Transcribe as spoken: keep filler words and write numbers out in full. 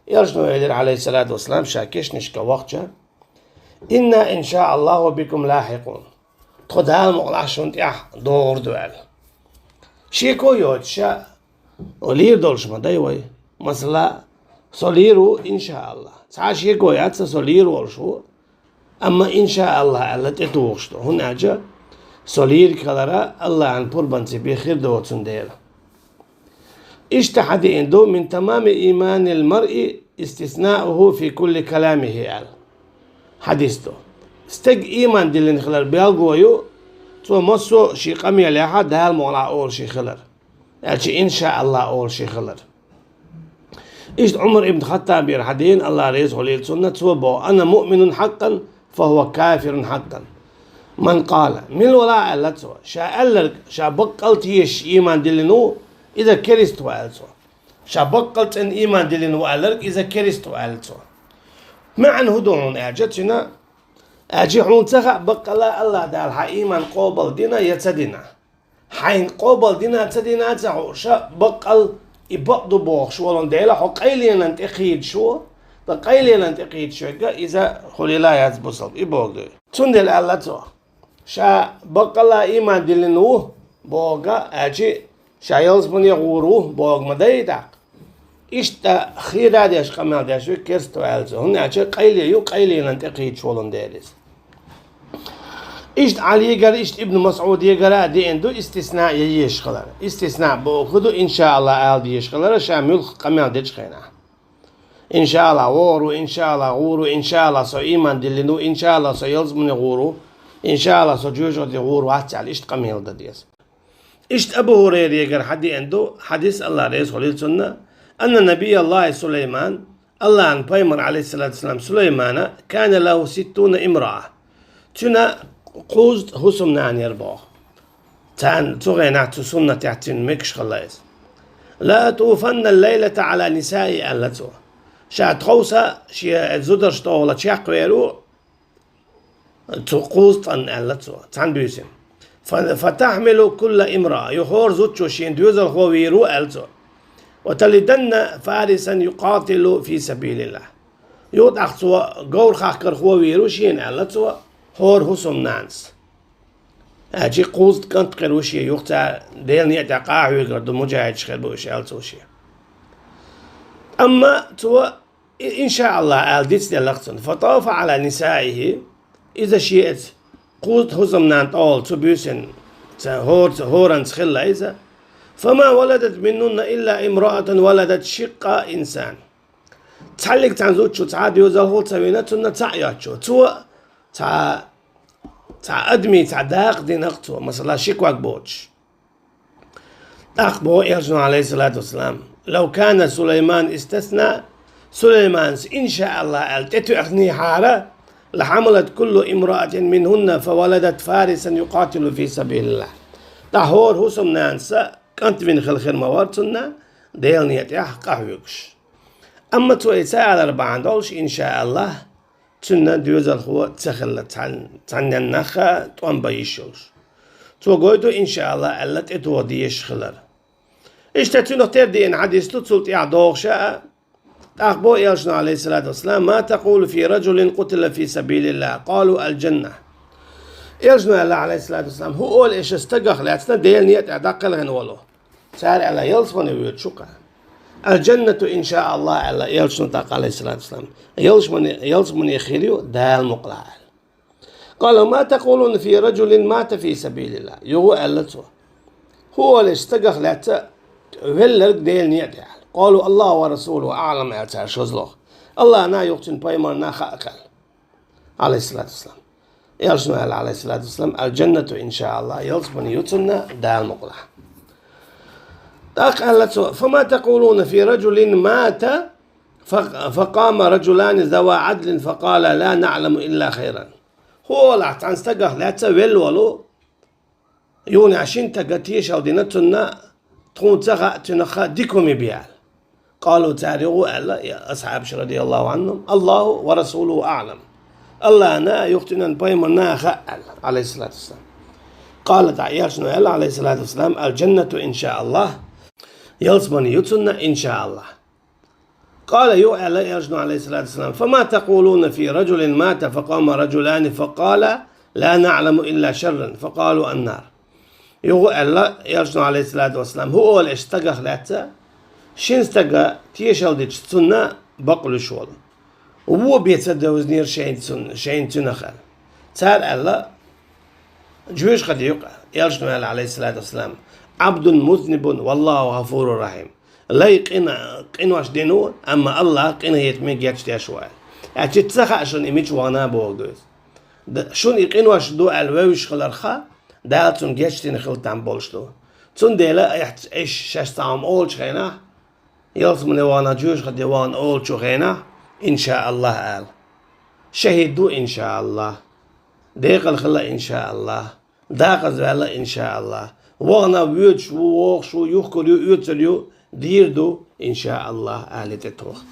Элчано элира, Ӏалайхиссалату вассалам, ша кешнашка вахча: «Инна, иншааллаху, бикум лахикъун». Тхо Дала мукъалахь шун тӀехь догӀур ду аьлла. Шеко йоцуш ша лийр долуш ма дай вай. Масала, со лийр ву, иншааллахь. Цхьа шеко яц, со лийр волуш ву. Амма иншааллахь аьлла тӀетухуш ду. ХӀунда аьлча со лийриг хилара Аллахьан пурбанца бен хир доцун дела. Иштта хьадеана ду: «Мин тамами ийманил маръи истиснауху фи кулли каламихи», аьлла. Хьадис ду. Стеган ийман диллина хилар белго ю, цо массо а шен къамелехьа Дала мукъалахь олуш хилар. Аьлча иншааллахь олуш хилар. Иштта Ӏумар ибн Хаттабера хьадеана, Аллахь реза хуьлийла цунна, цо боху: «Ана муъминун хьакъан, фа хӀува кафирун хьакъан». Ман къала, мила вала аьлла цо, ша аьлларг, ша баккъал тешаш ийман диллина ву, иза керист ву аьлла цо. Ша баккъал цӀена ийман диллина ву аьлларг, иза керист ву аьлла цо. МаьӀна хӀун ду хьуна аьлча цуьнан? Аьлча хьуна ца хаьа баккъала Аллахь Дала хьан ийман къобал дина я ца дина. Хьайна къобал дина ца дина ца хууш, баккъал и бакъ ду бохуш волун дела, хьо къайленан тӀе кхийдаш ву, ткъа къайленан тӀе кхийдаш верг иза хуьлийла яц бусалба, и боху ду. Цундела аьлла цо: «Ша баккъалла ийман диллина ву», бохург, аьлча, «Ша ялсамане гӀур ву», бохург ма дай тӀаккха. Иштта хера деш къамел деш ву керста аьлла цо. ХӀунда аьлча къайле ю, къайленан тӀе кхийдаш волун дела иза. Иштта Ӏалигара, иштта Ибн МасӀудегара а деана ду истисна я еш хилар. Истисна бохург ду, иншааллахь ала дезаш хилар, ша муьлхха къамел дечу хенахь. Иншааллахь, вогӀур ву, иншааллахь, гӀур ву, иншааллахь, со ийман диллина ву, иншааллахь, со ялсамане гӀур ву, иншааллахь, со жоьжахати гӀур вац аьлла, иштта къамел дан деза. Иштта Абу ХӀурайрегара хьадеана ду хьадис, Аллахь реза хуьлийла цунна: «Анна набияллахи Сулайман», Аллахьан пайхамар, Ӏалайхиссалату вассалам, Сулаймана, «кана лаху ситтуна имраа». Цуьнан кхузткъа хӀусамнана яра боху. Царна цу гӀенахь цу суннатехь цуьнан мегаш хилла иза. «Ла атуфанна лайлата Ӏала нисаи», аьлла цо. Ша тховса шен зударшна тӀехула чекхвер ву, цу кхузткъанна, аьлла цо, цхьана буьйсина. «Фа-, фатахьмилу кулла имраа», юха хӀора зудчо шен доьзалхо вийр ву, аьлла цо. «Ва талиданна фарисан юкъатилу фи сабилиллахь». Юха тӀаккха цо говрахахкархо вийр ву шена, аьлла цо, хӀора хӀусамнанас. Аьлча кхузткъа кӀант кхир ву шен, юха цара Делан некъа тӀехь къахьоьгур ду, муджахӀидаш хир бу уьш, аьлла цо шен. Амма цо, и-, иншааллахь, аьлла дицделларх цунна. «Фатафа Ӏала нисаихи», иза шен эца кхузткъа хӀусамнана тӀехула цу буьйсина, ца хӀора-, ца хӀоранца хилла иза. «Фама валадат миннунна илла имраатан валадат шикъкъа инсан». Цхьаллиг цхьана зудчо цхьа а доьзалхо ца вина, цунна цхьаъ йоцчо. Цо цхьа, цхьа адамийн цхьа дакъа динарх цо, масала, ши ког боцуш. ТӀаккха боху Элчано, Ӏалайхиссалату вассалам: «Лав кана Сулайман истасна», Сулайманас иншааллахь аьлла тӀетоьхнехьара, «лахьамалат куллу имраатин минхунна фаваладат фарисан юкъатилу фи сабилиллахь». ТӀаккха хӀора хӀусамнанас кӀант вина хила хир ма вара цунна, Делан некъа тӀехь къахьоьгуш. Амма цо и ца алар бахьана долуш, иншааллахь, цуьнан доьзалхо ца хилла, цхьан-, цхьаннен нах а тӀом бан йиш йолуш. Цо гойту, иншааллахь, аьлла тӀетоха дезаш хилар. Иштта цуьнах тера деана хьадис ду, цул тӀаьхьа догӀуша а, тӀаккха боху Элчано, Ӏалайхиссалату вассалам: «Ма такъулу фи раджулин къутила фи сабилиллахь?» Къалу: «Аль-джанна». Элчано аьлла, Ӏалайхиссалату вассалам: «ХӀун олу аш стагах лаьцна Делан некъа тӀехь дӀакхелхина волу?» Цара аьлла: «Ялсамане воьдуш ву-кх». «Аль-джаннату, иншааллахь», аьлла Элчано тӀаккха, Ӏалайхиссалату вассалам. «Ялсамане, ялсамане хир ю, Дала мукъалахь», аьлла. «Къала: ма такъулуна фи раджулин мата фи сабилиллахь?» Юха аьлла цо: «ХӀун олу аш стагах лаьцна велларг Делан некъа тӀехь?» «Къалу: Аллаху ва расулуху аӀлам», аьлла цара шозлагӀа. Аллахьна а, юха цуьнан пайхамарна а хаьа аьлла, Ӏалайхиссалату вассалам. Элчано аьлла, Ӏалайхиссалату вассалам: «Аль-джаннату, иншааллахь, ялсамане ю цунна, Дала мукъалахь». ТӀаккха аьлла цо: «Фама такъулуна фи раджулин мата фа-, факъама раджулани зава Ӏадлин факъала: ла наӀламу илла хайран». ХӀун олу ахь цхьана стагах лаьцна велла волу, юха шина стага тешалла дина цунна, тхуна ца хаьа цуьнах дика хӀума бен аьлла. Къалу, цара юха аьлла, и асхьабаш, радияллаху Ӏанхум: «Аллаху ва расулуху аӀлам». Аллахьна а, юха цуьнан пайхамарна а хаьа аьлла, Ӏалайхиссалату вассалам. Къала, тӀаккха Элчано аьлла, Ӏалайхиссалату вассалам: «Аль-джаннату, иншааллахь». Ялсамане ю цунна, иншааллахь. قال, юха аьлла Элчано, عليه الصلاة والسلام: فما تقولون في رجل مات فقام رجلان فقال: لا نعلم إلا شرا، فقالوا: النار. Юха аьлла Элчано, عليه الصلاة والسلام: хӀу оал шун стагах лаьцна, шин стага тешал дича, цунна бакъ луш волу? Вон бен ца девзинера шайна цун-, шайна цуьнах аьлла. Цара аьлла: жоьжахате ю-кх, Элчано аьлла, عليه الصلاة والسلام: عبد مذنب والله غفور رحيم. Лай къина-, къинош дина ву, амма АллахӀ къинхетаме гечдеш ву аьлла. Аьлча ца хаьа шуна и мича вахана бохург ду иза. Д-, шуна и къинош ду аьлла вевзаш хиларх, Дала цунна гечдина хила там болуш ду. Цундела айхьа иш шаьш цхьа хӀума олучу хенахь, ялсамане вахана, жоьжахате вахана олучу хенахь, иншааллахӀ ала. ШахӀид ву, иншааллахӀ. Декъала хилла, иншааллахӀ. Дакъаза ваьлла, иншааллахӀ. Вахана воьдуш ву, вогӀуш ву, юхкур ю, оьцур ю, дийр ду, иншааллахӀ, ала тӀетоха.